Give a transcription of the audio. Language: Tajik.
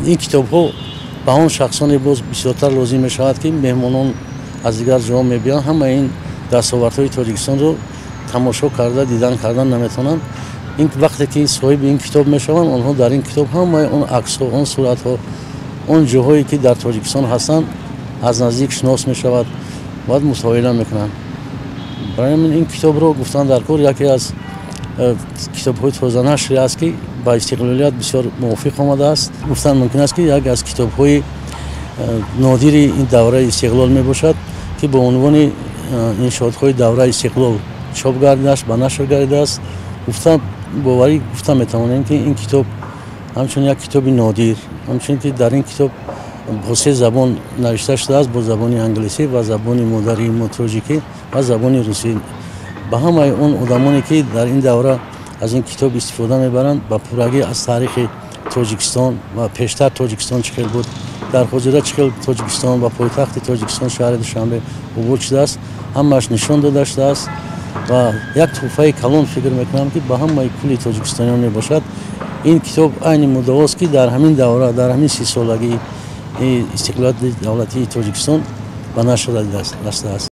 Ин китобҳо ба он шахсоне боз бисёртар лозим мешавад, ки меҳмонон аз дигар ҷоҳо мебиёнд, ҳамаи ин дастовардҳои Тоҷикистонро тамошо карда, дидан кардан наметавонанд. Ин вақте ки соҳиби ин китоб мешаванд, онҳо дар ин китоб ҳамаи он аксҳо, он суратҳо, он ҷоҳое ки дар Тоҷикистон ҳастанд, аз наздик шинос мешавад, баъд мутолиа мекунанд. Барои ҳамин ин китобро гуфтан дар кор яке аз китобҳои тозанашре аст, ки ба истиқлолият бисёр мувофиқ омадааст. Гуфтан мумкин аст, ки як аз китобҳои нодири ин давраи истиқлол мебошад, ки бо унвони иншоотҳои давраи истиқлол чоп гардидааст, ба нашр гардидааст. Гуфта боварӣ гуфта метавонем, ки ин китоб ҳамчун як китоби нодир, ҳамчун ки дар ин китоб бо се забон навишта шудааст: бо забони англисӣ ва забони модарии мо тоҷикӣ ва забони русӣ. Ба ҳамаи он одамоне, ки дар ин давра аз ин китоб истифода мебаранд, ба пуррагӣ аз таърихи Тоҷикистон ва пештар Тоҷикистон чӣ хел буд, дар ҳозира чӣ хел Тоҷикистон ва пойтахти Тоҷикистон шаҳри Душанбе убур шудааст, ҳамааш нишон дода шудааст ва як тӯҳфаи калон фикр мекунам, ки ба ҳамаи кулли тоҷикистониён мебошад. Ин китоб айни муддаост, ки дар ҳамин давра, дар ҳамин 30-солагии истиқлолияти давлатии Тоҷикистон ба нашр расидааст.